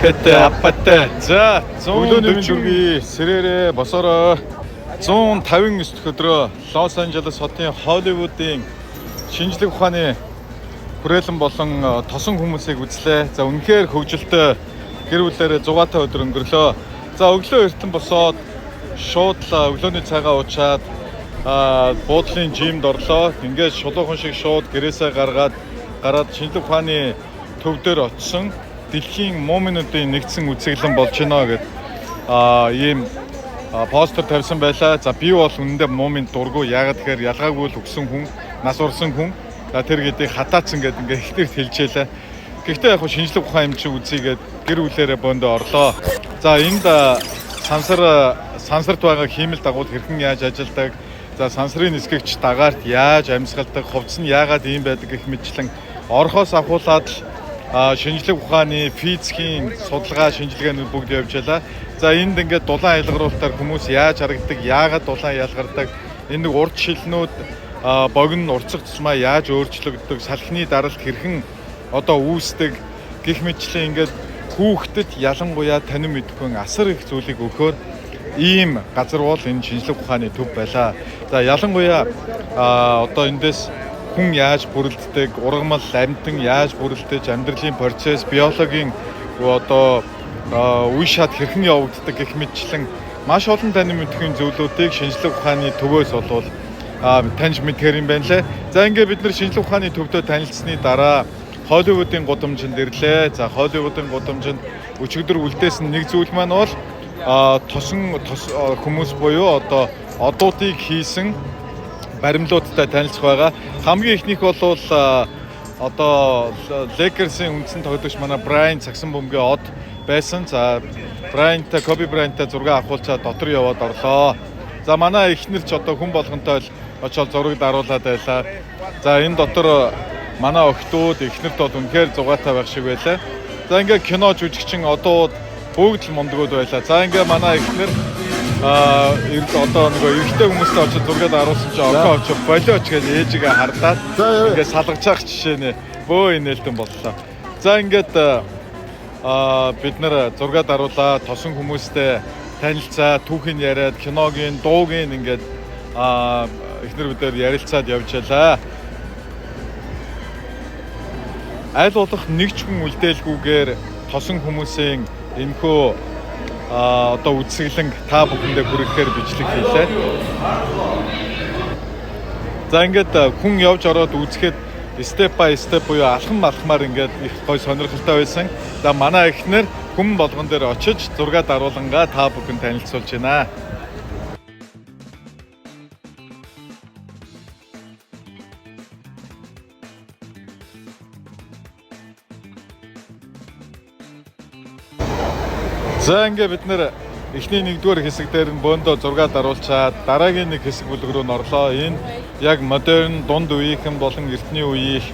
Хэтэй аппатай. За 140 хүргэе. Сэрээрээ босороо 159 дэх өдрөө Лос Анжелес хотын Холливуудын шинжлэх ухааны хүрээлэн болон тосон хүмүүсийг үзлээ. За үнэхээр хөгжилтэй гэр бүлээрээ зугаатай өдөр өнгөрлөө. За өглөө эртэн босоод шууд л өглөөний цайгаа уучаад буудлын жимд орлоо. Ингээд шулуухан шиг шууд гэрээсээ гараад шинжлэх ухааны төв дээр очисон дэлхийн муминуудын нэгдсэн үзэглэн болж байна гэд ийм постэр тавьсан байлаа. За би бол үнэндээ мумын дургу. Яагаад тэгэхээр ялгаагүй л өгсөн хүн, нас урсан хүн. За тэр гэдгийг хатаацсан гэд ингээ ихнэрт хэлжээлээ. Гэхдээ яг хуу шинжлэх ухаан юм чи үзье гэд гэр бүлээрээ бөөндөө орлоо. За энд сансарт байгаа хиймэл дагуул хэрхэн яаж ажилдаг, за сансрын нисгэгч дагаарт яаж амьсгалдаг, хувцс нь яагаад ийм байдаг гэх мэтчлэн орхоос ахуулаад л шинжлэх ухааны физикийн судалгаа шинжилгээнүүд бүгд явж байлаа. За энд ингээд дулаан ялгаруулалтаар хүмүүс яаж харагддаг, яагаад дулаан ялгардаг, энэ нэг урд шилнүүд богино уртсах тусмаа яаж өөрчлөгддөг, салхины даралт хэрхэн одоо үүсдэг гэх мэтчлэн ингээд хүүхдэд ялангуяа танин мэдэхгүй асар их зүйлийг өгөхөөр ийм газар бол энэ шинжлэх ухааны төв байлаа. За ялангуяа одоо эндээс хүн яаж бүрэлддэг, ургамал, амьтан яаж бүрэлдэж, амьдралын процесс, биологийн одоо үе шат хэрхэн явагддаг гэх мэтчлэн маш олон танин мэдэхүйн зүйлүүдийг шинжлэх ухааны төвөөс болвол таньж мэдхээр юм байна лээ. За ингээд бид нар шинжлэх ухааны төвдөө танилцсны дараа Холливуудын гудамжинд ирлээ. За Холливуудын гудамжинд өчигдөр үлдээсэн нэг зүйл маань бол тосон хүмүүс буюу одоо одуудыг хийсэн баримлуудтай танилцах байгаа. Хамгийн эхнийх бол одоо Lakers-ийн үндсэн тоглогч манай Брайан цагсан бөмбөгийн од байсан. За Брайантай, Коби Брайантай зураг авахулчаад дотор яваад орлоо. За манай эхнэр ч одоо хүн болгонтой л очоод зураг даруулаад байлаа. За энэ дотор манай охтууд эхнэрт бол үнэхээр зугаатай байх шиг байлаа. За ингээ кино жүжигчин одууд бүгд л мундгууд байлаа. За ингээ манай эхнэр одоо нөгөө эрэгтэй хүмүүстэй очиж зураг даруулсан чинь охин очиж болооч гэж ээжигээ хардаад ингээ салгаж явах жишээ нэ бөө инээлтэн боллоо. За ингээд бид нар зураг даруулаа, тосон хүмүүстэй танилцаа, түүхийг яриад, киногийн, дуугийн ингээд эхнэр бидээр ярилцаад явж байлаа. Аль болох нэг ч хүн үлдээлгүйгээр тосон хүмүүсийн энэхүү одоо үзэсгэлэнг та бүхэндээ хүргэхээр бичлэг хийлээ. За ингээд хүн явж ороод үзэхэд step by step буюу алхам алхмаар ингээд их гой сонирхолтой байсан. За манай эхнэр хүн болгон дээр очиж зураг даруулангаа та бүхэн танилцуулж байна. За ингээ бид нэр эхний нэгдүгээр хэсэг дээр нь бөөндөө зураг даруулчаад дараагийн нэг хэсэг бүлэг рүү орлоо. Энэ яг модерн дунд үеийнхэн болон эртний үеийн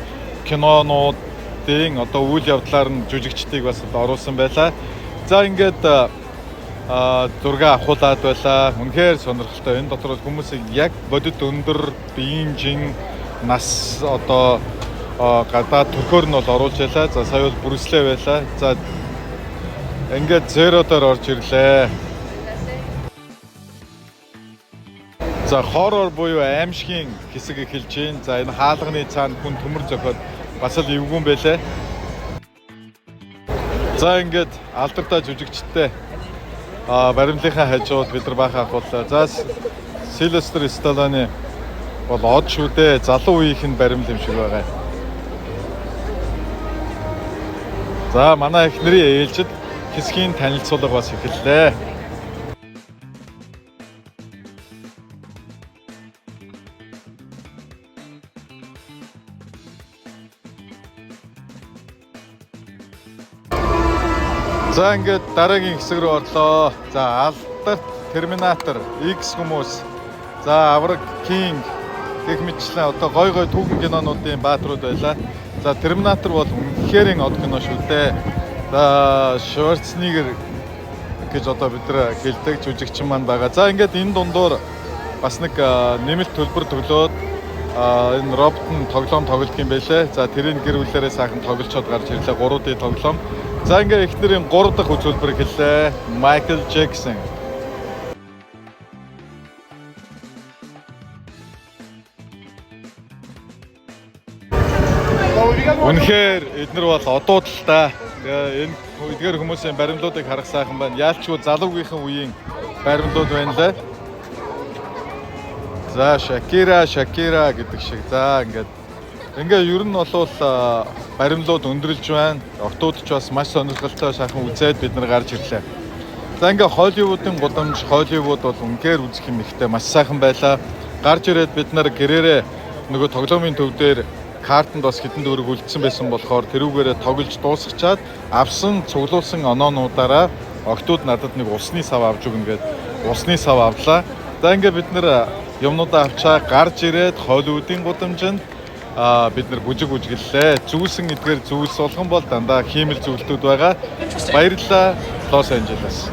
кинонуудын одоо үйл явдлаар нь жүжигчдийг бас оруулсан байлаа. За ингээд зураг авахулаад байлаа. Үнэхээр сонирхолтой. Энэ дотор хүмүүсийг яг бодит өндөр биеийн жин нас одоо гадаад төрхөөр нь бол оруулж байлаа. За сая бол бүрслээ байлаа. За ингээд зеро дээр орж ирлээ. За хоррор буюу аимшигын хэсэг эхэлж байна. За энэ хаалганы цаана хүн төмөр зөхиод бас л эвгүй юм байлээ. За ингээд алдартай жүжигчтэй баримлынхаа хажууд бид нар баахан ахууллаа. За Сильвестр Сталлоне бол од шүү дээ. Залуу үеийнх нь баримл юм шиг байгаа. За манай эхнэрийн ээлжид хэсгийн танилцуулга бас эхэллээ. За ингээд дараагийн хэсэг рүү орлоо. За алдарт Терминатор, X хүмүүс, за Авраг Кинг гэх мэтчлэн одоо гой гой түүхэн кинонуудын бааtruуд байлаа. За Терминатор бол үнэхээр од кино шүү дээ. За Шварценеггер гэж одоо бид нар хэлдэг жүжигчин маань байгаа. За ингээд энэ дундуур бас нэг нэмэлт төлбөр төлөөд Энэ робот нь тоглоом тоглодог юм байлээ. За, тэрийг гэр бүлээрээ сайхан тоглолцоод гарч ирлээ. 3D тоглоом. За, ингээ эхнэрийн 3 дахь үзүүлбэр эхэллээ. Майкл Джексон. Үнэхээр эднэр бол одууд л та. Тэгээ энэ эдгээр хүмүүсийн баримлуудыг харах сайхан байна. Яалчгүй залуугийнхан үеийн баримлууд байна лээ. За, Шакира, Шакира гэдэг шиг. За, ингээд ингээ ер нь болвол баримлууд өндөрлж байна. Охидууд ч бас маш сонирхолтой сайхан үзээд бид нар гарч ирлээ. За, ингээ Холливуудын гудамж, Холливуд бол үнэхээр үзэх юм ихтэй, маш сайхан байлаа. Гарч ирээд бид нар гэрээрээ нөгөө тоглоомын төв дээр картанд бас хэдэн төгрөг үлдсэн байсан болохоор тэрүүгээрээ тоглож дуусгачаад авсан цуглуулсан оноонуудаараа охидууд надад нэг усны сав авч өгнө гээд усны сав авлаа. За, ингээ бид нар юмнуудаа авчаа гарч ирээд Холливуудын гудамжинд бид нар бүжиг бүжиглэлээ. Зүүсэн эдгээр зүйлс болгон бол дандаа хиймэл зүйлтүүд байгаа. Баярлалаа, Лос Анжелес.